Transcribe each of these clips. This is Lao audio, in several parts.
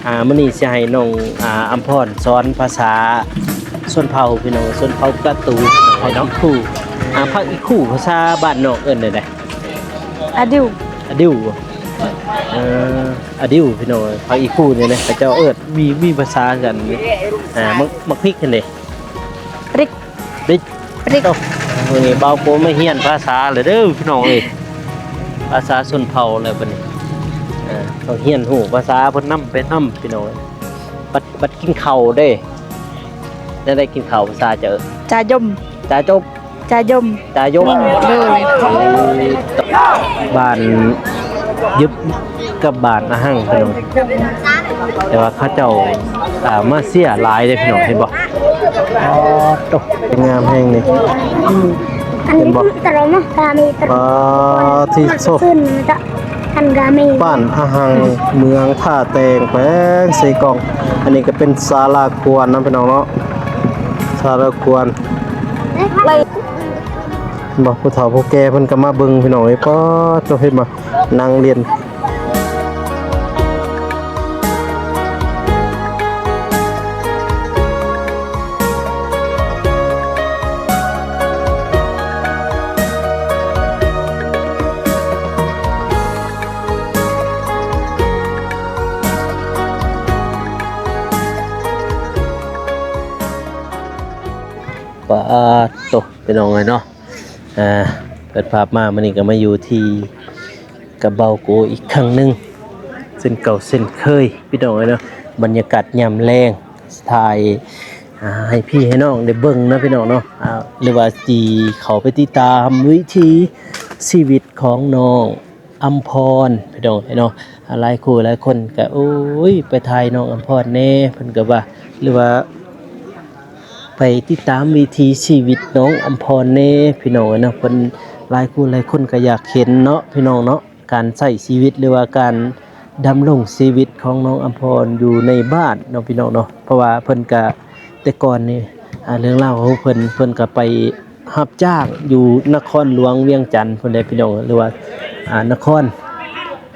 ອ່າ ມື້ນີ້ຊິໃຫ້ນ້ອງ ອ່າ ອຳພອນສອນພາສາຊົນເຜົ່າພີ່ນ້ອງ, ຊົນເຜົ່າກະຕູ ໃຫ້ນ້ອງຄູ. ອ່າ ຜັກອີ່ຄູ່ພາສາບ້ານນ້ອງເອີ້ນແນວໃດ? ອາດິວ ອາດິວ. ເອີ ອາດິວພີ່ນ້ອງ, ຜັກອີ່ຄູ່ນີ້ນະ ເຂົາເຈົ້າເອີ້ນ ມີ ມີພາສາກັນ. ອ່າ ໝາກ ໝາກພິກຫັ້ນເດ? ລິກ ລິກ ລິກ. ໂອ້ ມື້ນີ້ບ່າວໂກມາຮຽນພາສາແລ້ວເດີພີ່ນ້ອງເອີຍ, ພາສາຊົນເຜົ່າແລ້ວບັດນີ້. ເອີ ຕ້ອງຮຽນຮູ້ພາສາເພິ່ນນຳໄປນຳພີ່ນ້ອງເອີຍ. ບັດ ບັດກິນເຂົ້າເດ້ ແນວໃດກິນເຂົ້າພາສາເຈົ້າ? ຈາຍົມ ຈາຈົບ ຈາຍົມ ຈາຍົມ. ໂດຍ. ບ້ານຍຶບກັບບ້ານອະຫັງພີ່ນ້ອງ, ແຕ່ວ່າເຂົາເຈົ້າ ອ່າ ມາເຊຍຫຼາຍເດ້ພີ່ນ້ອງ, ເຫັນບໍ່? ອໍ ໂຕ ງາມແຮງນີ້. ເຫັນບໍ່? ປາທິໂສ ບ້ານອະຫັງ ເມືອງທ່າແຕງ ແຂວງເຊກອງ. ອັນນີ້ກໍເປັນສາລາຄວນນະພີ່ນ້ອງເນາະ, ສາລາຄວນ. ບໍ່ ຜູ້ເຖົ້າຜູ້ແກ່ເພິ່ນກໍມາເບິ່ງພີ່ນ້ອງເອີຍ. ປ້າໂຕ ເຫັນບໍ່? ນັ່ງລຽນ. ປາດໂຕ ພີ່ນ້ອງເອີຍເນາະ. ອ່າ ເປີດພາບມາ ມື້ນີ້ກໍມາຢູ່ທີ່ ກັບບ່າວໂກອີກຄັ້ງໜຶ່ງ ເຊັ່ນເກົ່າເຊັ່ນເຄີຍພີ່ນ້ອງເອີຍເນາະ. ບັນຍາກາດຍາມແລງ ຖ່າຍ ອ່າ ໃຫ້ພີ່ໃຫ້ນ້ອງໄດ້ເບິ່ງເນາະພີ່ນ້ອງເນາະ, ອ່າ ຫຼືວ່າຊິເຂົ້າໄປຕິດຕາມວິຖີຊີວິດຂອງນ້ອງອຳພອນພີ່ນ້ອງເອີຍເນາະ. ອ່າ ຫຼາຍຄູ່ຫຼາຍຄົນກໍ ໂອ້ຍ ໄປຖ່າຍນ້ອງອຳພອນແດ່ ເພິ່ນກໍວ່າ ຫຼືວ່າ ໄປຕິດຕາມວິຖີຊີວິດນ້ອງອຳພອນແດ່ພີ່ນ້ອງເອີຍເນາະ. ເພິ່ນ ຫຼາຍຄູ່ຫຼາຍຄົນກໍຢາກເຫັນເນາະພີ່ນ້ອງເນາະ, ການໃຊ້ຊີວິດ ຫຼືວ່າການດຳລົງຊີວິດຂອງນ້ອງອຳພອນຢູ່ໃນບ້ານເນາະພີ່ນ້ອງເນາະ. ເພາະວ່າເພິ່ນກະ ແຕ່ກ່ອນນີ້ ອ່າ ເລື່ອງລາວຂອງເພິ່ນ ເພິ່ນກະໄປຮັບຈ້າງຢູ່ນະຄອນຫຼວງວຽງຈັນພຸ້ນແຫຼະພີ່ນ້ອງ, ຫຼືວ່າ ອ່າ ນະຄອນ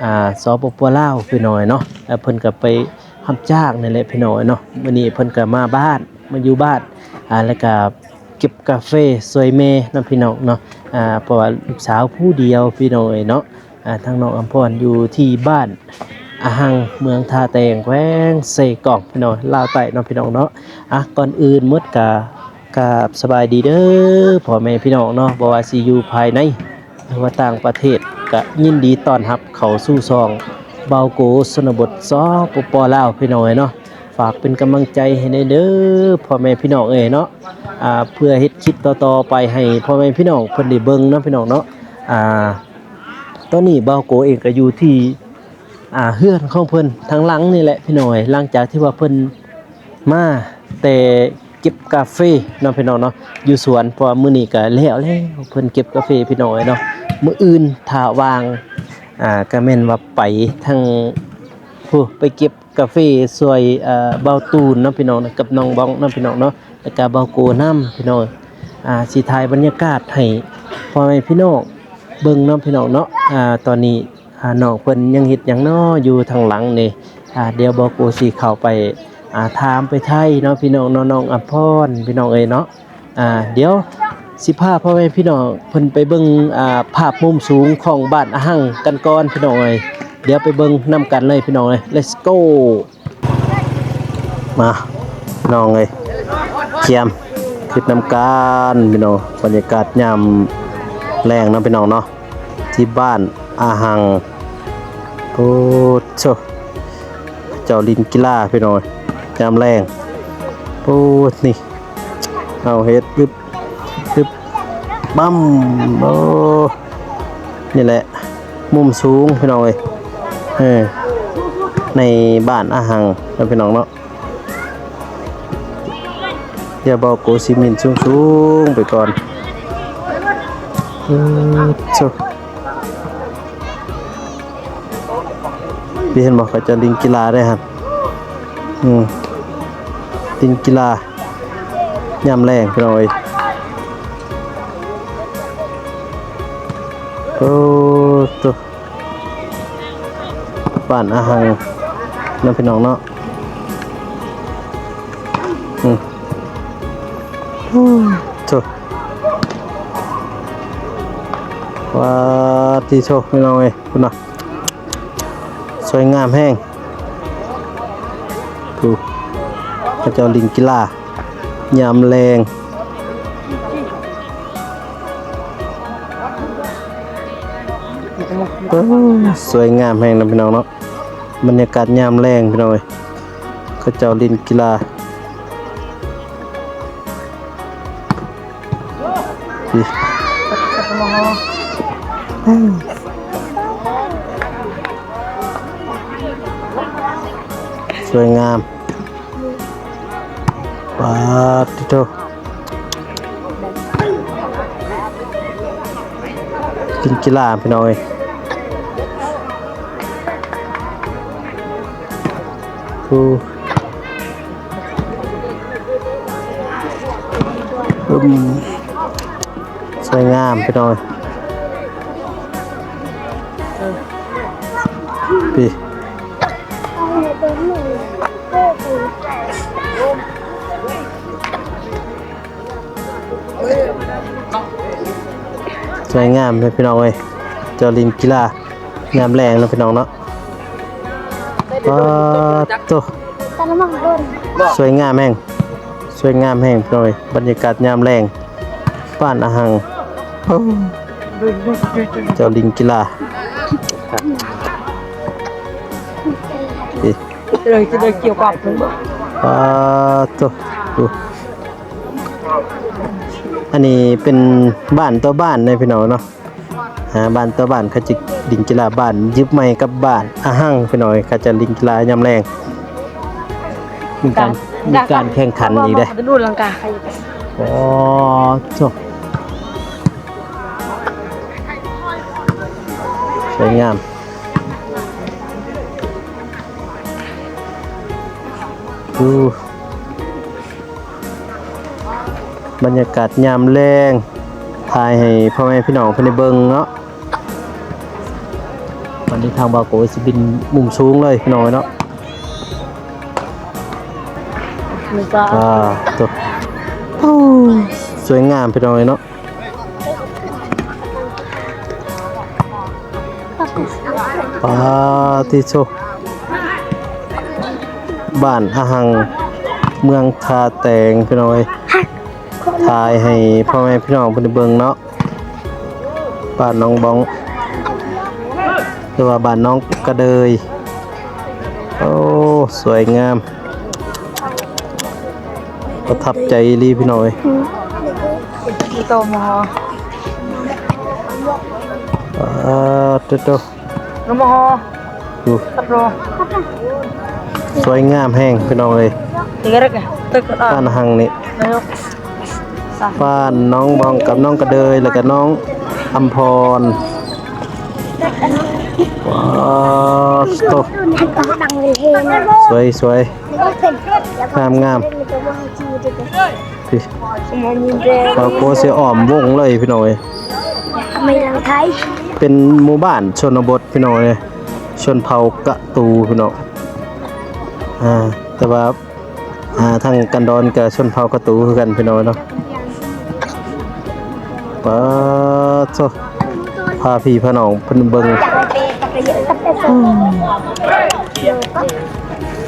ອ່າ ສປປ ລາວພີ່ນ້ອງເນາະ. ແລ້ວເພິ່ນກະໄປຮັບຈ້າງນັ້ນແຫຼະພີ່ນ້ອງເນາະ. ມື້ນີ້ເພິ່ນກະມາບ້ານ ມາຢູ່ບ້ານ ອ່າ ແລ້ວກະເກັບກາເຟຊ່ວຍແມ່ເນາະພີ່ນ້ອງເນາະ, ອ່າ ເພາະວ່າລູກສາວຜູ້ດຽວພີ່ນ້ອງເອີຍເນາະ. ອ່າ ທາງນ້ອງອຳພອນຢູ່ທີ່ບ້ານອະຫັງ ເມືອງທ່າແຕງ ແຂວງເຊກອງ ພີ່ນ້ອງ ລາວໃຕ້ເນາະພີ່ນ້ອງເນາະ. ອ່າ ກ່ອນອື່ນໝົດກະ ກາບສະບາຍດີເດີພໍ່ແມ່ພີ່ນ້ອງເນາະ, ບໍ່ວ່າຊິຢູ່ພາຍໃນ ຫຼືວ່າຕ່າງປະເທດ ກະຍິນດີຕ້ອນຮັບເຂົ້າສູ່ຊ່ອງບ່າວໂກຊົນນະບົດ ສປປ ລາວ ພີ່ນ້ອງເອີຍເນາະ. ຝາກເປັນກຳລັງໃຈໃຫ້ແດ່ເດີພໍ່ແມ່ພີ່ນ້ອງເອີຍເນາະ, ອ່າ ເພື່ອເຮັດຄລິບຕໍ່ໆໄປໃຫ້ພໍ່ແມ່ພີ່ນ້ອງເພິ່ນໄດ້ເບິ່ງເນາະພີ່ນ້ອງເນາະ. ອ່າ ຕອນນີ້ບ່າວໂກເອງກໍຢູ່ທີ່ ອ່າ ເຮືອນຂອງເພິ່ນທາງຫຼັງນີ້ແຫຼະພີ່ນ້ອງເອີຍ, ຫຼັງຈາກທີ່ວ່າເພິ່ນມາແຕ່ເກັບກາເຟເນາະພີ່ນ້ອງເນາະ ຢູ່ສວນ, ເພາະວ່າມື້ນີ້ກໍແລ້ວແລ້ວ ເພິ່ນເກັບກາເຟພີ່ນ້ອງເອີຍເນາະ. ມື້ອື່ນຖ້າວ່າງ ອ່າ ກໍແມ່ນວ່າໄປທາງ ຜູ້ ໄປເກັບກາເຟຊ່ວຍ ເອີ ບ່າວຕູນເນາະພີ່ນ້ອງເນາະ ກັບນ້ອງບອງເນາະພີ່ນ້ອງເນາະ, ແລ້ວກະບ່າວໂກນຳພີ່ນ້ອງ. ອ່າ ຊິຖ່າຍບັນຍາກາດໃຫ້ພໍ່ແມ່ພີ່ນ້ອງເບິ່ງເນາະພີ່ນ້ອງເນາະ. ອ່າ ຕອນນີ້ ອ່າ ນ້ອງເພິ່ນຍັງເຮັດຫຍັງເນາະຢູ່ທາງຫຼັງນີ້. ອ່າ ດຽວບ່າວໂກຊິເຂົ້າໄປ ອ່າ ຖາມໄປໄຖ່ເນາະພີ່ນ້ອງເນາະ, ນ້ອງອຳພອນພີ່ນ້ອງເອີຍເນາະ. ອ່າ ດຽວຊິພາພໍ່ແມ່ພີ່ນ້ອງເພິ່ນໄປເບິ່ງ ອ່າ ພາບມຸມສູງຂອງບ້ານອະຫັງກັນກ່ອນພີ່ນ້ອງເອີຍ. ດຽວໄປເບິ່ງນຳກັນເລີຍພີ່ນ້ອງເອີຍ ເລັດໂກ. ມາພີ່ນ້ອງເອີຍ ກຽມຂຶ້ນນຳກັນພີ່ນ້ອງ, ບັນຍາກາດຍາມແລງເນາະພີ່ນ້ອງເນາະ. ທີ່ບ້ານອະຫັງ. ໂອ້ໂທ້ ເຈົ້າຫຼິ້ນກິລາພີ່ນ້ອງ ຍາມແລງ. ໂອ້ ນີ້ ເຮົາເຮັດ ອຶບ ອຶບ ບຳ. ໂອ້ ນີ້ແຫຼະ ມຸມສູງພີ່ນ້ອງເອີຍ ເອີ ໃນບ້ານອະຫັງເນາະພີ່ນ້ອງເນາະ. ດຽວບ່າວໂກຊິບິນສູງໆໄປກ່ອນ. ອືມ ໂຊ ເຫັນບໍ່ ເຂົາເຈົ້າຫຼິ້ນກິລາໄດ້ຫັ້ນ. ອືມ ຫຼິ້ນກິລາຍາມແລງພີ່ນ້ອງເອີຍ. ໂອ້ໂຕ ບ້ານອະຫັງ ເນາະພີ່ນ້ອງເນາະ. ອືມ ໂອ້ ໂທ້ ວ້າ ຕິໂທ້ ພີ່ນ້ອງເອີຍ ພຸ້ນນະ ສວຍງາມແຮງ. ຜູ້ ເຂົາເຈົ້າຫຼິ້ນກິລາຍາມແລງ. ໂອ້ ສວຍງາມແຮງນະພີ່ນ້ອງເນາະ ບັນຍາກາດຍາມແລງພີ່ນ້ອງເອີຍ ເຂົາເຈົ້າຫຼິ້ນກິລາ. ສວຍງາມ ປາດຕິໂທ້ ກິນກິລາພີ່ນ້ອງເອີຍ. ໂອ້ ອືມ ສວຍງາມພີ່ນ້ອງເອີຍ. ສວຍງາມເດ້ພີ່ນ້ອງເອີຍ ເຈົ້າຫຼິ້ນກິລາຍາມແລງເນາະພີ່ນ້ອງເນາະ. ປາດໂທ້ ສວຍງາມແຮງ ສວຍງາມແຮງພີ່ນ້ອງເອີຍ ບັນຍາກາດຍາມແລງ ບ້ານອາຫັງ. ໂອ້ ເຈົ້າຫຼິ້ນກິລາ ນີ້ ຈະໄດ້ ຈະໄດ້ກ່ຽວກັບ ປາດໂທ້ ອັນນີ້ເປັນບ້ານຕໍ່ບ້ານເດ້ພີ່ນ້ອງເນາະ. ອ່າ ບ້ານຕໍ່ບ້ານເຂົາຈະຫຼິ້ນກິລາ ບ້ານຍຶບໃໝ່ກັບບ້ານອາຫັງພີ່ນ້ອງເອີຍ ເຂົາຈະຫຼິ້ນກິລາຍາມແລງ ມີການ ມີການແຂ່ງຂັນອີກເດ້. ໂອ້ ໂທ້ ສວຍງາມ ໂອ້. ບັນຍາກາດຍາມແລງ ຖ່າຍໃຫ້ພໍ່ແມ່ພີ່ນ້ອງເພິ່ນໄດ້ເບິ່ງເນາະ. ວັນນີ້ທາງບ່າວໂກຊິບິນມຸມສູງເລີຍພີ່ນ້ອງເອີຍເນາະ. ອາ ໂອ້ ສວຍງາມພີ່ນ້ອງເອີຍເນາະ. ປາຕິໂທ ບ້ານອາຫັງ ເມືອງທ່າແຕງ ພີ່ນ້ອງເອີຍ ຖ່າຍໃຫ້ພໍ່ແມ່ພີ່ນ້ອງເພິ່ນໄດ້ເບິ່ງເນາະ. ບ້ານໜອງບອງ ຫຼືວ່າບ້ານໜອງກະເດີຍ. ໂອ້ ສວຍງາມ ປະທັບໃຈອີ່ຫຼີພີ່ນ້ອງເອີຍ. ຕມ ອາ ໂຕໂຕ ຕມ ໂອ້ ສວຍງາມແຮງພີ່ນ້ອງເອີຍ. ບ້ານຫັງນີ້ ບ້ານໜອງບອງກັບໜອງກະເດີຍ ແລ້ວກະໜອງອຳພອນ. ວ້າວ ໂຕ ສວຍໆ ງາມໆ. ເຮົາກໍຊິອ້ອມວົງເລີຍພີ່ນ້ອງເອີຍ. ເປັນໝູ່ບ້ານຊົນນະບົດພີ່ນ້ອງເອີຍ ຊົນເຜົ່າກະຕູພີ່ນ້ອງ. ອາ ແຕ່ວ່າ ອາ ທາງກັນດອນກະຊົນເຜົ່າກະຕູຄືກັນພີ່ນ້ອງເນາະ. ປາດໂທ ພາພີ່ພານ້ອງເພິ່ນເບິ່ງ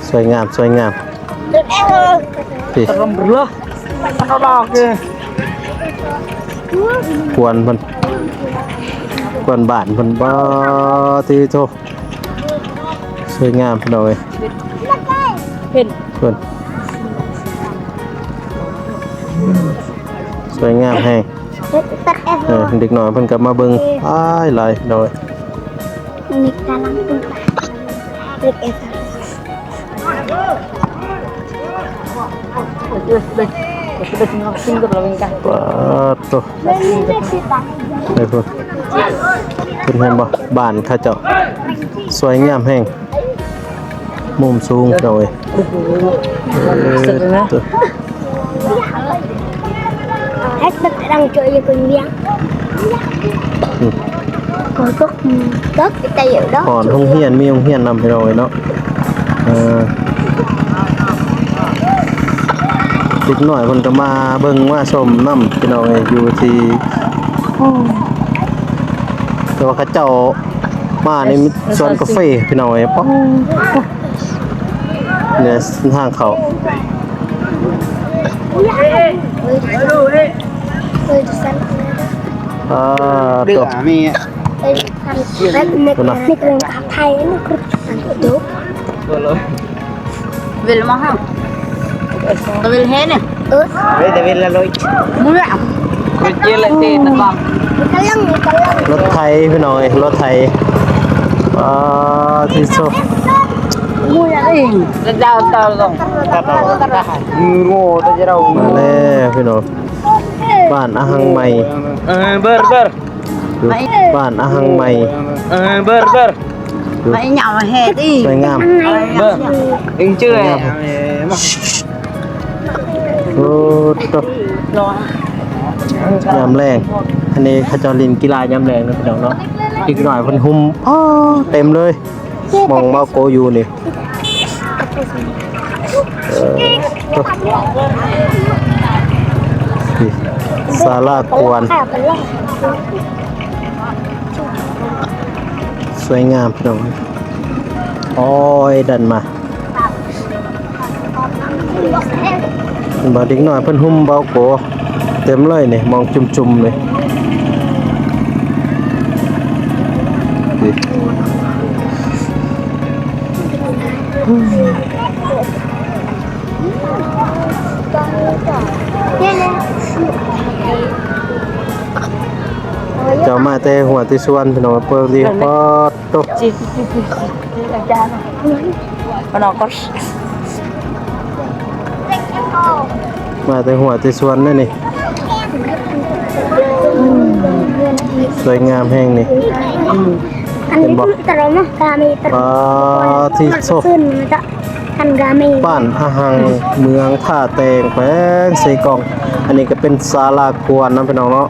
ສວຍງາມ ສວຍງາມ. ນີ້ ກວນເພິ່ນ ກວນບ້ານເພິ່ນ. ປາຕິໂທ ສວຍງາມພີ່ນ້ອງເອີຍ. ເຫັນ ເພິ່ນ ສວຍງາມແຮງ. ເອີ ເດັກນ້ອຍເພິ່ນກໍມາເບິ່ງຫຼາຍໆ ພີ່ນ້ອງເອີຍ. ນີ້ກຳລັງເປັນ ປາດໂທ ໄປພຸ້ນ ເຫັນບໍ່ ບ້ານເຂົາເຈົ້າ ສວຍງາມແຮງ ມຸມສູງເຈົ້າເອີຍ. ເອີ ເອີ ຮອນໂຮງຮຽນ ມີໂຮງຮຽນນຳພີ່ນ້ອງເອີຍເນາະ. ເອີ ເອີ ເດັກນ້ອຍເພິ່ນກໍມາເບິ່ງມາຊົມນຳ ພີ່ນ້ອງເອີຍ ຢູ່ທີ່ ແຕ່ວ່າເຂົາເຈົ້າມາໃນສວນກາເຟ ພີ່ນ້ອງເອີຍ ປ້າ ເນຍ ທາງເຂົ້າ ອ່າ ເດືອ ໂຕ ມີ ເອີຍ ເປັນນັກ ນັກເລງໄທ ເວລາມາຫາ ຕະເວລາເຮັດນີ້ ເອີ ເວລາ ເວລາໂລຍ ມື້ລະ ເວລາເຈລະເຕນະບັງ ກຳລັງ ກຳລັງ ລົດໄຖ ພີ່ນ້ອງເອີຍ ລົດໄຖ ອ່າ ທີ່ສຸດ ມື້ລະເອງ ລະດາວຕາລົງ ໂງ່ ຕະເຈົ້າ ມາແລ້ວ ພີ່ນ້ອງ ບ້ານອະຫັງໃໝ່ ເອີ ເບີ ເບີ ຢູ່ບ້ານອະຫັງໃໝ່ ເອີ ເບີ ເບີ ໄປຫຍັງເຮັດອີກ ສວຍງາມ ເບິ່ງ ເອັງເຈື່ອຍ ໂອ້ ໂຕ ຍາມແລງ ອັນນີ້ເຂົາເຈົ້າຫຼິ້ນກິລາຍາມແລງເນາະ ພີ່ນ້ອງເນາະ ເດັກນ້ອຍເພິ່ນຮຸມ ອໍ ເຕັມເລີຍ ໝ່ອງເມົາໂກຢູ່ນີ້ ເອີ ໂຕ ນີ້ ສາລາກວນ ສວຍງາມ ພີ່ນ້ອງ ໂອ້ຍ ດັນມາ ເຫັນບໍ່ ເດັກນ້ອຍເພິ່ນຮຸມເບົາໂກ ເຕັມເລີຍນີ້ ມອງຈຸ່ມໆນີ້ ນີ້. ເຈົ້າມາແຕ່ຫົວແຕ່ສວນ ພີ່ນ້ອງ ເບິ່ງດີ ປາດໂທ້ ມາແຕ່ຫົວແຕ່ສວນເດ້ນີ້ ສວຍງາມແຮງນີ້ ເຫັນບໍ່ ປາດໂທ້ ບ້ານອະຫັງ ເມືອງທ່າແຕງ ແຂວງເຊກອງ ອັນນີ້ກໍເປັນສາລາກວນນະ ພີ່ນ້ອງເນາະ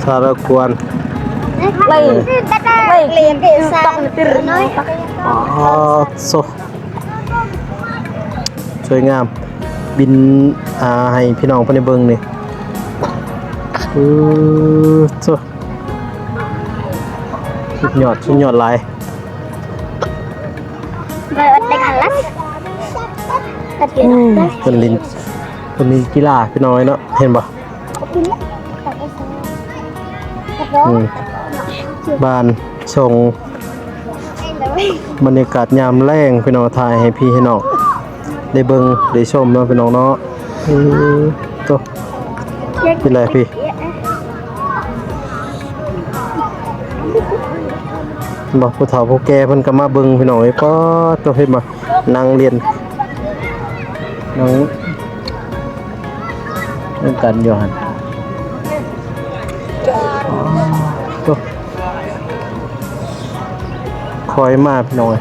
ສາລາກວນ ເອີ ປາດໂທ້ ສວຍງາມ ບິນ ອ່າ ໃຫ້ພີ່ນ້ອງເພິ່ນໄດ້ເບິ່ງນີ້ ເອີ ໂທ້ ສຸດຍອດ ສຸດຍອດຫຼາຍ ເພິ່ນຫຼິ້ນ ເພິ່ນຫຼິ້ນກິລາ ພີ່ນ້ອງເນາະ ເຫັນບໍ່? ອືມ ບ້ານຊົງ ບັນຍາກາດຍາມແລງ ພີ່ນ້ອງ ຖ່າຍໃຫ້ພີ່ໃຫ້ນ້ອງໄດ້ເບິ່ງໄດ້ຊົມເນາະ ພີ່ນ້ອງເນາະ ເອີ ໂທ້ ເປັນໄລພີ່ ບໍ່ ຜູ້ເຖົ້າຜູ້ແກ່ເພິ່ນກໍມາເບິ່ງ ພີ່ນ້ອງເອີຍ ປາດໂທ້ ເຫັນບໍ່? ນັ່ງລຽນ ນັ່ງນຳກັນຢູ່ຫັ້ນ ໂອ້ ຄ່ອຍມາ ພີ່ນ້ອງເອີຍ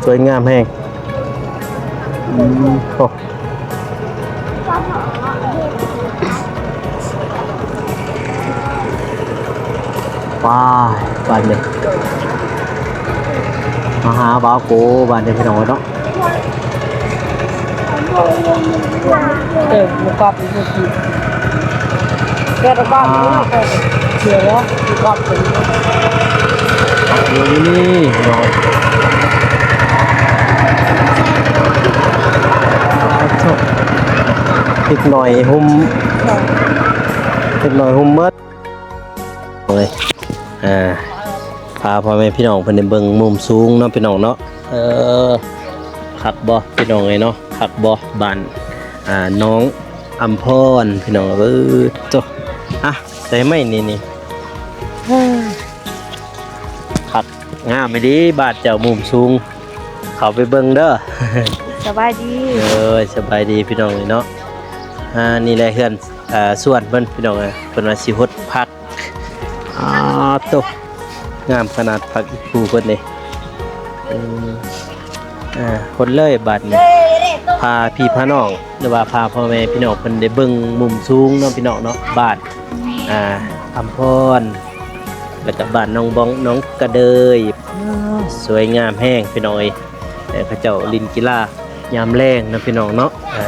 ສວຍງາມແຮງ ອືມ ໂອ້. ໄປ ບາດນີ້ ມາຫາບ່າວໂກ ບາດນີ້ ພີ່ນ້ອງເອີຍເນາະ ເອີ ໝູກອບ ໝູກອບ ເອີ ໝູກອບ ເອີ ໝູກອບ ເອີ ຢູ່ນີ້ເນາະ ເດັກນ້ອຍຮຸ່ມ ເດັກນ້ອຍຮຸ່ມໝົດ ໂອ້ຍ ອ່າ ພາພໍ່ແມ່ພີ່ນ້ອງເພິ່ນໄດ້ເບິ່ງມຸມສູງເນາະ ພີ່ນ້ອງເນາະ ເອີ ຄັກບໍ່ ພີ່ນ້ອງເອີຍເນາະ ຄັກບໍ່ ບ້ານ ອ່າ ນ້ອງອຳພອນ ພີ່ນ້ອງເອີຍ ໂທ້ ອ່ະ ໃສ່ໄມ້ນີ້ ນີ້ ຄັກງາມອີ່ຫຼີ ບ້ານເຈົ້າມຸມສູງ ເຂົ້າໄປເບິ່ງເດີ ສະບາຍດີ ເອີຍ ສະບາຍດີ ພີ່ນ້ອງເອີຍເນາະ ອ່າ ນີ້ແຫຼະເຮືອນ ອ່າ ສວນເພິ່ນ ພີ່ນ້ອງເອີຍ ເພິ່ນວ່າຊິຫົດຜັກ ອາໂຕ ງາມຂະໜາດ ຜັກອີ່ປູເພິ່ນເດ້ ເອີ ອ່າ ຄົນເລີຍບາດນີ້ ພາພີ່ພານ້ອງ ຫຼືວ່າພາພໍ່ແມ່ພີ່ນ້ອງເພິ່ນໄດ້ເບິ່ງມຸມສູງເນາະ ພີ່ນ້ອງເນາະ ບ້ານ ອ່າ ອຳພອນ ແລ້ວກໍບ້ານໜອງບອງ ໜອງກະເດີຍ ອ້າວ ສວຍງາມແຮງພີ່ນ້ອງເອີຍ. ເອີ ເຂົາເຈົ້າຫຼິ້ນກິລາຍາມແລງນະພີ່ນ້ອງເນາະ. ອ່າ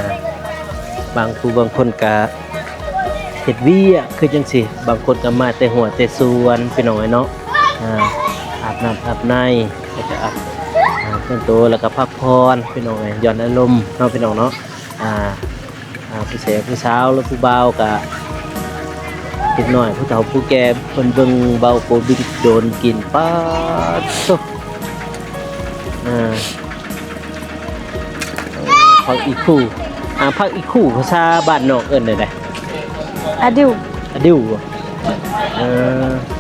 ບາງຜູ້ບາງຄົນກະເຮັດວຽກຄືຈັ່ງຊີ້ ບາງຄົນກະມາແຕ່ຮົ້ວແຕ່ສວນພີ່ນ້ອງເອີຍເນາະ. ອ່າ ອາບນ້ຳອາບໃນ ແລ້ວກະອາບ ອາບນ້ຳໂຕ ແລ້ວກະພັກຜ່ອນພີ່ນ້ອງເອີຍ ຢ່ອນອາລົມເນາະພີ່ນ້ອງເນາະ. ອ່າ ອ່າ ຜູ້ແສຜູ້ສາວ ຫຼື ຜູ້ບ່າວກະ ເດັກນ້ອຍ ຜູ້ເຖົ້າຜູ້ແກ່ ເພິ່ນເບິ່ງເບົາໂກບິນໂດນກິນ ປາດໂທ້. ອ່າ ຜັກອີ່ຄູ່ ອ່າ ຜັກອີ່ຄູ່ພາສາບ້ານນອກເອີ້ນແນວໃດ? ອາດິວ ອາດິວ. ເອີ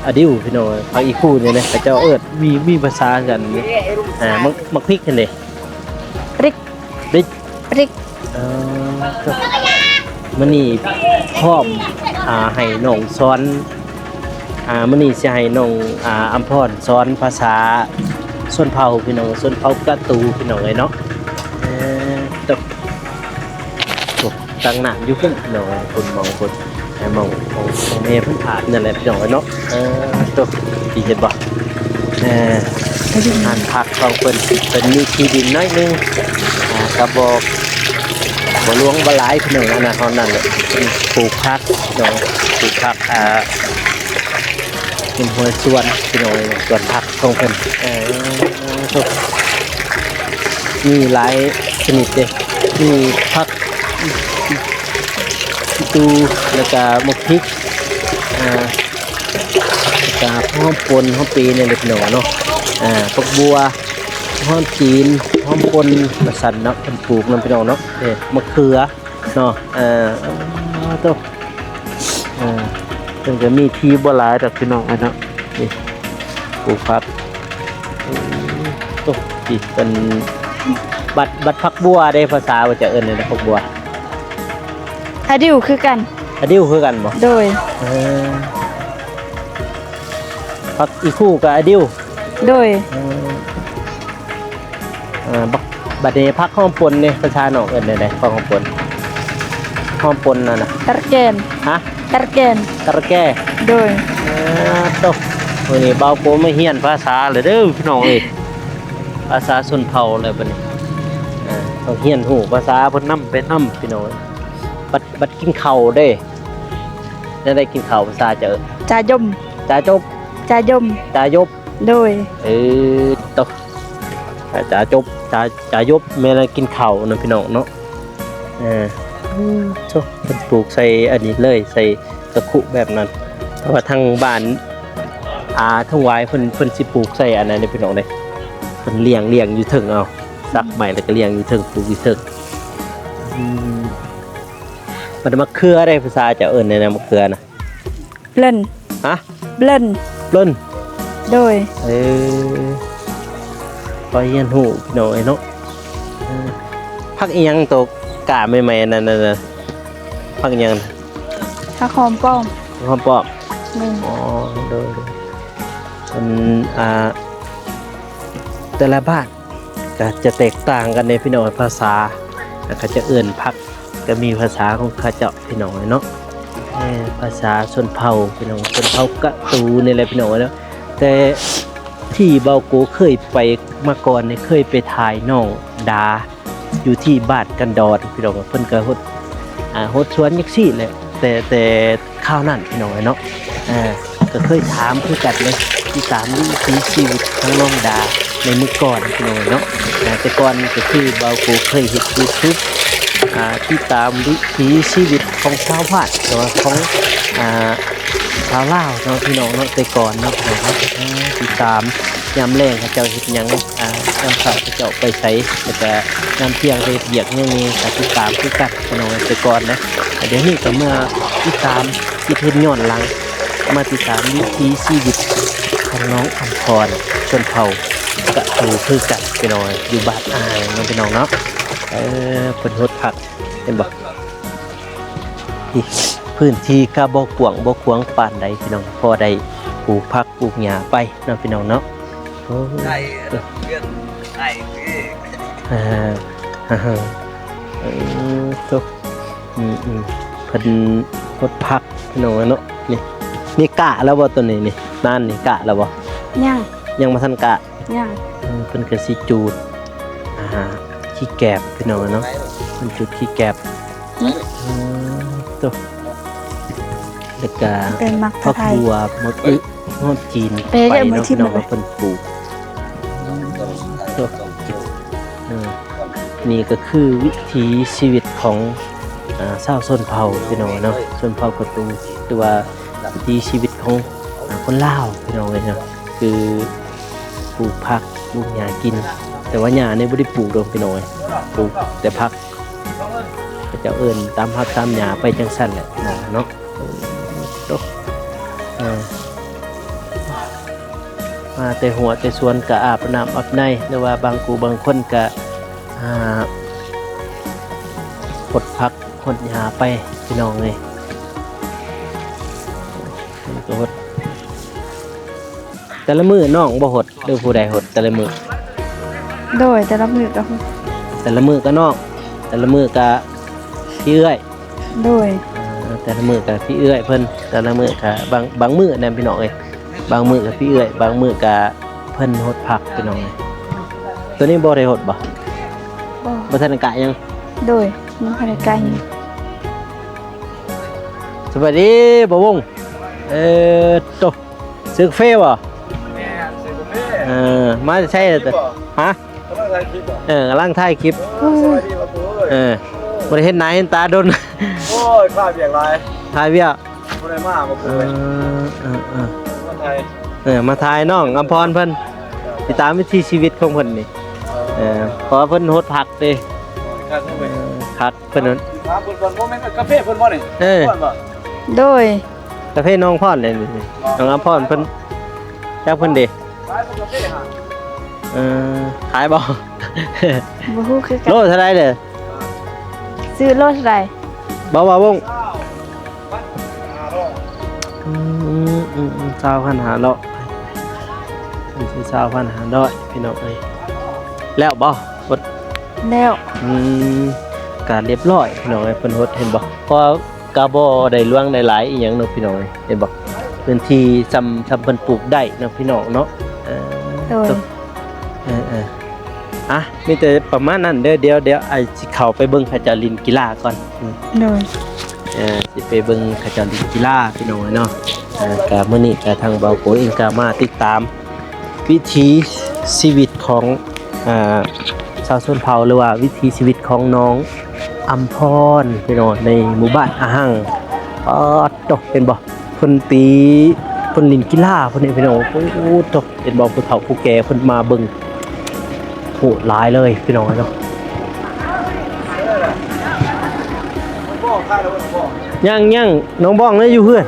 ອາດິວພີ່ນ້ອງ. ຜັກອີ່ຄູ່ນີ້ນະ ເຂົາເຈົ້າເອີ້ນ ມີ ມີພາສາກັນ. ອ່າ ໝາກ ໝາກພິກຫັ້ນເດ? ປຣິກ ປຣິກ ປຣິກ. ເອີ ມື້ນີ້ພ້ອມ ອ່າ ໃຫ້ນ້ອງສອນ ອ່າ ມື້ນີ້ຊິໃຫ້ນ້ອງ ອ່າ ອຳພອນສອນພາສາຊົນເຜົ່າພີ່ນ້ອງ ຊົນເຜົ່າກະຕູພີ່ນ້ອງເອີຍເນາະ. ເອີ ໂຕ ໂຕ ຕັກນ້ຳຢູ່ພຸ້ນພີ່ນ້ອງເອີຍ ພຸ້ນ ໝ່ອງພຸ້ນ ໃຫ້ໝ່ອງ ໝ່ອງ ໝ່ອງແມ່ເພິ່ນອາບນັ້ນແຫຼະພີ່ນ້ອງເອີຍເນາະ. ເອີ ໂຕ ເຫັນບໍ່? ເອີ ຮ້ານຜັກຂອງເພິ່ນ ເພິ່ນມີທີ່ດິນໜ້ອຍໜຶ່ງ ອ່າ ກະບໍ່ ບໍ່ຫຼວງບໍ່ຫຼາຍພີ່ນ້ອງ. ອັນນັ້ນເທົ່ານັ້ນແຫຼະ ເພິ່ນປູກຜັກພີ່ນ້ອງ ປູກຜັກ ອ່າ ເປັນຮົ້ວສວນພີ່ນ້ອງເອີຍ ສວນຜັກຂອງເພິ່ນ. ເອີ ໂທ້ ມີຫຼາຍຊະນິດເດ້ ມີຜັກ ອີ່ຕູ ແລ້ວກະໝາກພິກ ອ່າ ແລ້ວກະຫອມປົ່ນ ຫອມປີນີ້ແຫຼະພີ່ນ້ອງເນາະ. ອ່າ ຜັກບົ່ວ ຫອມຈີນ ຫອມປົ່ນ ວ່າຊັ້ນເນາະ ເພິ່ນປູກນຳພີ່ນ້ອງເນາະ. ເອີ ມະເຂືອເນາະ. ເອີ ໂຕ ເອີ ເພິ່ນກະມີທີ່ບໍ່ຫຼາຍດອກພີ່ນ້ອງເອີຍເນາະ. ນີ້ ປູກຜັກ ໂອ້ ໂຕ ນີ້ເປັນ ບັດ ບັດຜັກບົ່ວເດ້ ພາສາວ່າຈະເອີ້ນແນວໃດ ຜັກບົ່ວ? ອາດິວຄືກັນ. ອາດິວຄືກັນບໍ່? ໂດຍ. ເອີ ຜັກອີ່ຄູ່ກະອາດິວ. ໂດຍ. ເອີ ອ່າ ບັດ ບັດນີ້ຜັກຫອມປົ່ນນີ້ ພາສານອກເອີ້ນແນວໃດ? ຜັກຫອມປົ່ນ ຫອມປົ່ນນັ້ນນະ ຕະແກນ. ຮະ? ຕະແກນ. ຕະແກ. ໂດຍ. ອ່າ ໂຕ ມື້ນີ້ບ່າວໂກມາຮຽນພາສາແລ້ວເດີພີ່ນ້ອງເອີຍ ພາສາຊົນເຜົ່າແລ້ວບັດນີ້. ອ່າ ຕ້ອງຮຽນຮູ້ພາສາເພິ່ນນຳໄປນຳພີ່ນ້ອງເອີຍ. ບັດ ບັດກິນເຂົ້າເດ້ ແນວໃດກິນເຂົ້າພາສາເຈົ້າເອີ້ນ? ຈາຍົມ. ຈາຈົບ. ຈາຍົມ. ຈາຍົບ. ໂດຍ. ເອີ ໂຕ ຈາຈົບ ຈາ ຈາຍົບ ແມ່ນກິນເຂົ້ານະພີ່ນ້ອງເນາະ. ເອີ ໂທ້ ເພິ່ນປູກໃສ່ອັນນີ້ເລີຍ ໃສ່ກະຄຸແບບນັ້ນ ເພາະວ່າທາງບ້ານ ອ່າ ທາງຫວາຍເພິ່ນ ເພິ່ນຊິປູກໃສ່ອັນນັ້ນເດ້ພີ່ນ້ອງເດ້ ເພິ່ນລ້ຽງ ລ້ຽງຢູ່ເທິງ ເອົາ ສັກໄມ້ແລ້ວກະລ້ຽງຢູ່ເທິງ ປູກຢູ່ເທິງ. ອືມ ບັດມະເຂືອເດ້ ພາສາເຈົ້າເອີ້ນແນວໃດ ມະເຂືອນະ? ເບລັນ. ຮະ? ເບລັນ. ເບລັນ. ໂດຍ. ເອີ ພໍຮຽນຮູ້ພີ່ນ້ອງເອີຍເນາະ. ເອີ ຜັກອີ່ຫຍັງໂຕກ້າໃໝ່ໆ ອັນນັ້ນນະ? ຜັກອີ່ຫຍັງ? ຜັກຫອມປ້ອມ. ຫອມປ້ອມ. ແມ່ນ. ອໍ ໂດຍ ໂດຍ. ເປັນ ອ່າ ແຕ່ລະບ້ານ ກະຈະແຕກຕ່າງກັນເດ້ພີ່ນ້ອງ ພາສາ ແລ້ວເຂົາຈະເອີ້ນຜັກ ກະມີພາສາຂອງເຂົາເຈົ້າພີ່ນ້ອງເອີຍເນາະ. ເອີ ພາສາຊົນເຜົ່າພີ່ນ້ອງ ຊົນເຜົ່າກະຕູນີ້ແຫຼະພີ່ນ້ອງເອີຍເນາະ. ແຕ່ທີ່ບ່າວໂກເຄີຍໄປມາກ່ອນນີ້ ເຄີຍໄປຖ່າຍນ້ອງດາ ຢູ່ທີ່ບ້ານກັນດອນພີ່ນ້ອງ ເພິ່ນກະຫົດ ອ່າ ຫົດສວນຈັ່ງຊີ້ແຫຼະ ແຕ່ ແຕ່ ຄາວນັ້ນພີ່ນ້ອງເອີຍເນາະ. ເອີ ກະເຄີຍຖາມຄືກັນເດ້ ຕິດຕາມວິຖີຊີວິດຂອງນ້ອງດາໃນມື້ກ່ອນພີ່ນ້ອງເອີຍເນາະ. ເອີ ແຕ່ກ່ອນກະຄືບ່າວໂກເຄີຍເຮັດຢູທູບ ອ່າ ຕິດຕາມວິຖີຊີວິດຂອງຊາວບ້ານ ຫຼືວ່າຂອງ ອ່າ ຊາວລາວເນາະພີ່ນ້ອງເນາະ ແຕ່ກ່ອນເນາະ. ເອີ ຕິດຕາມຍາມແລງເຂົາເຈົ້າເຮັດຫຍັງ ອ່າ ຍາມເຊົ້າເຂົາເຈົ້າໄປໃສ ແລ້ວກະຍາມທ່ຽງໄປເຮັດວຽກຫຍັງນີ້ ກະຕິດຕາມຄືກັນພີ່ນ້ອງ ແຕ່ກ່ອນນະ. ດຽວນີ້ກະມາຕິດຕາມ ເຮັດ ເຮັດຍ້ອນຫຼັງ ມາຕິດຕາມວິຖີຊີວິດຂອງນ້ອງອຳພອນ ຊົນເຜົ່າກະຕູຄືກັນພີ່ນ້ອງ ຢູ່ບ້ານອ່າງເນາະພີ່ນ້ອງເນາະ. ເອີ ເພິ່ນຫົດຜັກ ເຫັນບໍ່? ນີ້ ພື້ນທີ່ກະບໍ່ກວ້າງບໍ່ຂວາງປານໃດພີ່ນ້ອງ ພໍໄດ້ປູກຜັກປູກຫຍ້າໄປເນາະພີ່ນ້ອງເນາະ. ໂອ້ ໄດ້ ເອີ ເຮືອນໄດ້ ເອີ ເອີ ໂຕ ອືມ ອືມ ເພິ່ນຫົດຜັກພີ່ນ້ອງເນາະ. ນີ້ ນີ້ກະແລ້ວບໍ່ໂຕນີ້ນີ້? ນານນີ້ກະແລ້ວບໍ່? ຍັງ ຍັງບໍ່ທັນກະ. ຍັງ. ເອີ ເພິ່ນກໍຊິຈູດ ອ່າ ຂີ້ແກບ ພີ່ນ້ອງເອີຍເນາະ, ເພິ່ນຈູດຂີ້ແກບ. ອືມ ໂຕ ແລ້ວກະ ເປັນໝາກ ຜັກບົວ ໝາກອຶ ຫອມຈີນ ໄປເນາະ ພີ່ນ້ອງເນາະ ເພິ່ນປູກ. ໂຕ ເອີ ນີ້ກໍຄືວິຖີຊີວິດຂອງ ອ່າ ຊາວຊົນເຜົ່າ ພີ່ນ້ອງເນາະ, ຊົນເຜົ່າກະຕູ ຫຼືວ່າວິຖີຊີວິດຂອງ ອ່າ ຄົນລາວ ພີ່ນ້ອງເອີຍເນາະ. ຄືປູກຜັກປູກຫຍ້າກິນ, ແຕ່ວ່າຫຍ້ານີ້ບໍ່ໄດ້ປູກດອກພີ່ນ້ອງເອີຍ, ປູກແຕ່ຜັກ. ເຂົາເຈົ້າເອີ້ນຕາມຮັກຕາມຫຍ້າໄປຈັ່ງຊັ້ນແຫຼະພີ່ນ້ອງເນາະ. ເອີ ມາແຕ່ຮົ້ວແຕ່ສວນກະອາບນ້ຳອາບໃນ ຫຼືວ່າບາງຄູ່ບາງຄົນກະ ອ່າ ຫົດຜັກຫົດຫຍ້າໄປ ພີ່ນ້ອງເອີຍ. ມັນກໍຫົດ ແຕ່ລະມື້ນ້ອງບໍ່ຫົດ ຫຼືຜູ້ໃດຫົດແຕ່ລະມື້? ໂດຍ ແຕ່ລະມື້ກໍຫົດ. ແຕ່ລະມື້ກໍນ້ອງ ແຕ່ລະມື້ກໍພີ່ເອື້ອຍ. ໂດຍ ເອີ ແຕ່ລະມື້ກໍພີ່ເອື້ອຍເພິ່ນ, ແຕ່ລະມື້ກໍບາງ ບາງມື້ນະພີ່ນ້ອງເອີຍ, ບາງມື້ກໍພີ່ເອື້ອຍ ບາງມື້ກໍເພິ່ນຫົດຜັກພີ່ນ້ອງເອີຍ. ໂຕນີ້ບໍ່ໄດ້ຫົດບໍ່? ບໍ່ ບໍ່ທັນໄດ້ກະຫຍັງ. ໂດຍ ບໍ່ທັນໄດ້ກະຫຍັງ. ສະບາຍດີບ່າວວົງ. ເອີ ໂຕ ຊື້ກາເຟບໍ່? ແມ່ນ ຊື້ກາເຟ. ເອີ ມາແຕ່ໃສ? ຮະ? ກຳລັງຖ່າຍຄລິບບໍ່? ເອີ ກຳລັງຖ່າຍຄລິບ. ເອີ ສະບາຍດີບ່າວປູເອີຍ. ເອີ ບໍ່ໄດ້ເຫັນໜ້າເຫັນຕາດົນ. ໂອ້ຍ ຄາວຽກຫຼາຍ ຄາວຽກ ບໍ່ໄດ້ມາບ່າວປູເອີຍ. ເອີ ເອີ ເອີ ມາຖ່າຍ ເອີ ມາຖ່າຍນ້ອງອຳພອນເພິ່ນ, ຕິດຕາມວິຖີຊີວິດຂອງເພິ່ນນີ້. ເອີ ເອີ ເພາະວ່າເພິ່ນຫົດຜັກເດ້. ຄັກເນາະເວີຍ. ເອີ ຄັກ ເພິ່ນນັ້ນ ຖາມເພິ່ນກ່ອນ. ບໍ່ແມ່ນກາເຟເພິ່ນບໍ່ນີ້? ເອີ ແມ່ນບໍ່? ໂດຍ ກາເຟນ້ອງພອນເດ້ນີ້. ອໍ ນ້ອງອຳພອນເພິ່ນ ຈັກເພິ່ນເດ້. ຂາຍບໍ່ກາເຟຫະ? ເອີ ຂາຍບໍ່? ບໍ່ຮູ້ຄືກັນ. ໂລເທົ່າໃດເດີ້? ຊື້ໂລເທົ່າໃດ? ບໍ່ວ່າວົງ. ອືມ ອືມ ອືມ ຊາວພັນຫ້າຮ້ອຍ ຊາວພັນຫ້າຮ້ອຍ ພີ່ນ້ອງເອີຍ. ແລ້ວບໍ່? ຫົດແລ້ວ. ອືມ ກະລຽບຮ້ອຍພີ່ນ້ອງເອີຍ, ເພິ່ນຫົດເຫັນບໍ່? ເພາະວ່າກະບໍ່ໄດ້ຫຼວງໄດ້ຫຼາຍອີ່ຫຍັງເນາະພີ່ນ້ອງເອີຍ, ເຫັນບໍ່? ພື້ນທີ່ສ່ຳ ສ່ຳເພິ່ນປູກໄດ້ເນາະພີ່ນ້ອງເນາະ. ເອີ ໂດຍ ເອີ ເອີ ອ່ະ ມີແຕ່ປະມານນັ້ນເດີ້. ດຽວ ດຽວອ້າຍຊິເຂົ້າໄປເບິ່ງເຂົາເຈົ້າຫຼິ້ນກິລາກ່ອນ. ອືມ ໂດຍ ເອີ ຊິໄປເບິ່ງເຂົາເຈົ້າຫຼິ້ນກິລາພີ່ນ້ອງເອີຍເນາະ. ເອີ ກະມື້ນີ້ກະທາງບ່າວໂກເອງກະມາຕິດຕາມວິຖີຊີວິດຂອງ ເອີ ຊາວຊົນເຜົ່າ ຫຼືວ່າວິຖີຊີວິດຂອງນ້ອງອຳພອນພີ່ນ້ອງ ໃນໝູ່ບ້ານອາຫັງ. ປາດໂທ້ ເຫັນບໍ່? ເພິ່ນຕີ ເພິ່ນຫຼິ້ນກິລາເພິ່ນນີ້ພີ່ນ້ອງ. ໂອ້ໂທ້ ເຫັນບໍ່ ຜູ້ເຖົ້າຜູ້ແກ່ເພິ່ນມາເບິ່ງ ໂຫດຫຼາຍເລີຍພີ່ນ້ອງເອີຍເນາະ. ຍັງ ຍັງ ນ້ອງບ້ອງຍັງຢູ່ເຮືອນ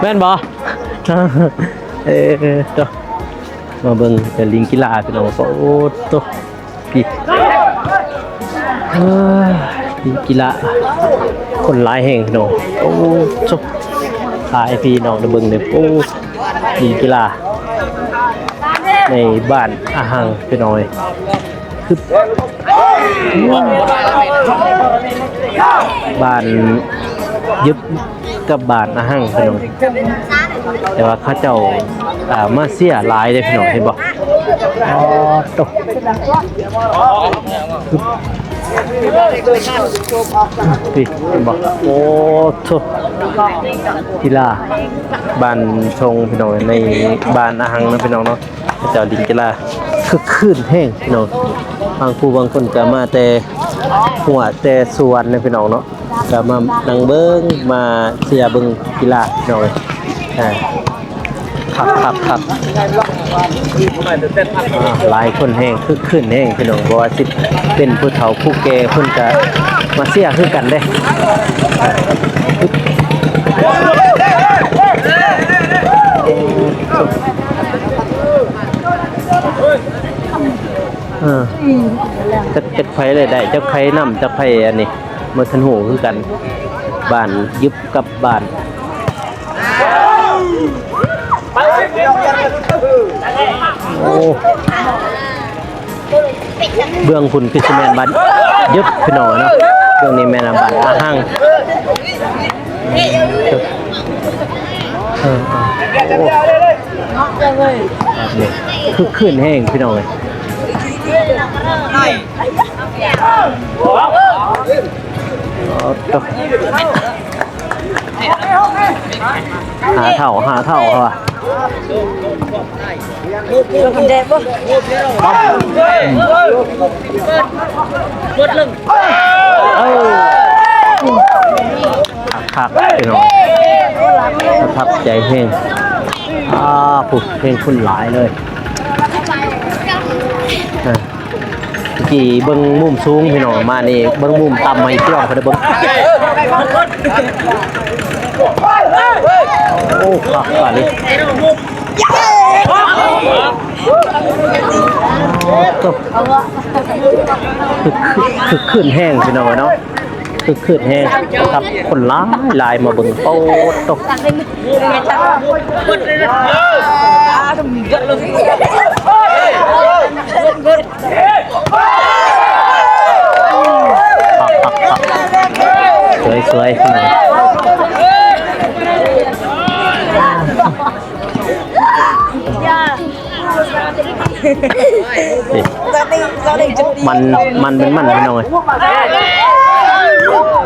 ແມ່ນບໍ່? ເອີ ໂທ້ ມາເບິ່ງແຕ່ຫຼິ້ນກິລາພີ່ນ້ອງ. ໂອ້ໂທ້ ພີ້ ເອີ ກິລາ ຄົນຫຼາຍແຮງພີ່ນ້ອງ. ໂອ້ ພາໃຫ້ພີ່ນ້ອງໄດ້ເບິ່ງເດ້. ໂອ້ ຫຼິ້ນກິລາໃນບ້ານອາຫັງພີ່ນ້ອງເອີຍ. ບ້ານຍຶບ ກັບບ້ານອາຫັງພີ່ນ້ອງ, ແຕ່ວ່າເຂົາເຈົ້າ ອ່າ ມາເຊຍຫຼາຍເດ້ພີ່ນ້ອງ ເຫັນບໍ່? ອໍ ໂຕ ນີ້ເຫັນບໍ່? ໂອ້ໂທ້ ກິລາບ້ານທົ່ງພີ່ນ້ອງ ໃນບ້ານອາຫັງນະພີ່ນ້ອງເນາະ. ເຂົາເຈົ້າຫຼິ້ນກິລາຄຶກຄື້ນແຮງພີ່ນ້ອງ, ບາງຜູ້ບາງຄົນກໍມາແຕ່ຫົວແຕ່ສວນນະພີ່ນ້ອງເນາະ, ກໍມານັ່ງເບິ່ງ ມາເຊຍເບິ່ງກິລາພີ່ນ້ອງເອີຍ. ອ່າ ຄັກໆໆ ອ່າ ຫຼາຍຄົນແຮງ ຄຶກຄື້ນແຮງພີ່ນ້ອງ, ບໍ່ວ່າຊິເປັນຜູ້ເຖົ້າຜູ້ແກ່ເພິ່ນກໍມາເຊຍຄືກັນເດ້. ອ່າ ເອີ ຈັກ ຈັກໃຜໄດ້ ຈັກໃຜນຳ ຈັກໃຜອັນນີ້ ບໍ່ທັນຮູ້ຄືກັນ. ບ້ານຍຶບກັບບ້ານ ໂອ້ ເບື້ອງພຸ້ນຄືຊິແມ່ນບ້ານຍຶບພີ່ນ້ອງເນາະ, ເບື້ອງນີ້ແມ່ນບ້ານອາຫັງ. ອືມ ເອີ ເອີ ໂອ້ ນີ້ ຄຶກຄື້ນແຮງພີ່ນ້ອງເອີຍ. ໂອ້ ໂຕ ຫ້າເທົ່າ ຫ້າເທົ່າ ເຂົາວ່າ. ຄັກໆ ພີ່ນ້ອງ ປະທັບໃຈແຮງ. ອາ ຜູ້ແຮງຄົນຫຼາຍເລີຍ. ເອີ ກີ້ເບິ່ງມຸມສູງພີ່ນ້ອງ ມານີ້ເບິ່ງມຸມຕ່ຳໃຫ້ພີ່ນ້ອງເພິ່ນໄດ້ເບິ່ງ. ໂອ້ ຄັກອີ່ຫຼີ ຄຶກຄື້ນແຮງພີ່ນ້ອງເອີຍເນາະ. ຄຶກຄື້ນແຮງຄັກ ຄົນຫຼາຍໆ ມາເບິ່ງ. ໂອ້ ໂຕ ສວຍໆ ມັນ ມັນເປັນມັນພີ່ນ້ອງເອີຍ.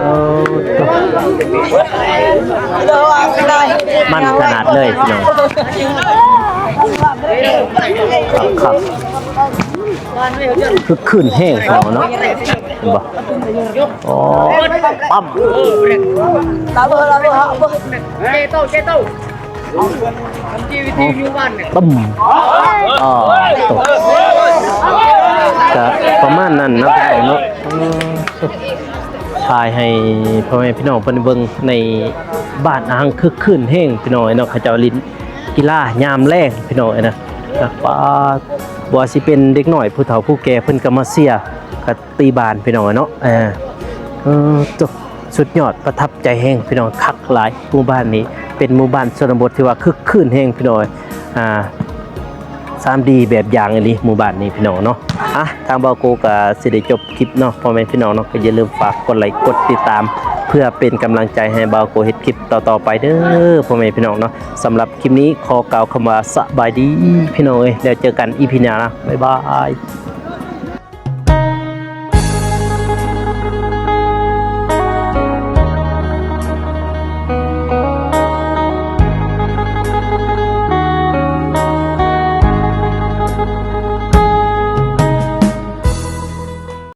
ເອີ ມັນຂະໜາດເລີຍພີ່ນ້ອງ. ຄັກໆ ຄຶກຄື້ນແຮງພີ່ນ້ອງເນາະ ເຫັນບໍ່? ໂອ້ ປ້ຳ ປຶ້ມ ອໍ ຕົກ ກະປະມານນັ້ນເນາະພີ່ນ້ອງເນາະ. ເອີ ຖ່າຍໃຫ້ພໍ່ແມ່ພີ່ນ້ອງເພິ່ນເບິ່ງໃນບ້ານອາງຄຶກຄື້ນແຮງພີ່ນ້ອງເນາະ. ເຂົາເຈົ້າຫຼິ້ນກິລາຍາມແລງພີ່ນ້ອງເນາະ. ປາດ ບໍ່ວ່າຊິເປັນເດັກນ້ອຍ ຜູ້ເຖົ້າຜູ້ແກ່ ເພິ່ນກໍມາເຊຍ ກະຕີບານພີ່ນ້ອງເນາະ. ເອີ ເອີ ໂຕ ສຸດຍອດ ປະທັບໃຈແຮງພີ່ນ້ອງ ຄັກຫຼາຍ. ໝູ່ບ້ານນີ້ເປັນໝູ່ບ້ານຊົນນະບົດທີ່ວ່າຄຶກຄື້ນແຮງພີ່ນ້ອງ. ອາ ສາມດີແບບຢ່າງອີ່ຫຼີໝູ່ບ້ານນີ້ພີ່ນ້ອງເນາະ. ອາ ທາງບ່າວໂກກໍຊິໄດ້ຈົບຄລິບເນາະ ພໍ່ແມ່ພີ່ນ້ອງເນາະ. ກໍຢ່າລືມຝາກກົດໄລກົດຕິດຕາມ ເພື່ອເປັນກຳລັງໃຈໃຫ້ບ່າວໂກເຮັດຄລິບຕໍ່ໆໄປເດີ ພໍ່ແມ່ພີ່ນ້ອງເນາະ. ສຳລັບຄລິບນີ້ຂໍກ່າວຄຳວ່າສະບາຍດີພີ່ນ້ອງເອີຍ ແລ້ວເຈີກັນອີພີໜ້ານະ ບາຍບາຍ.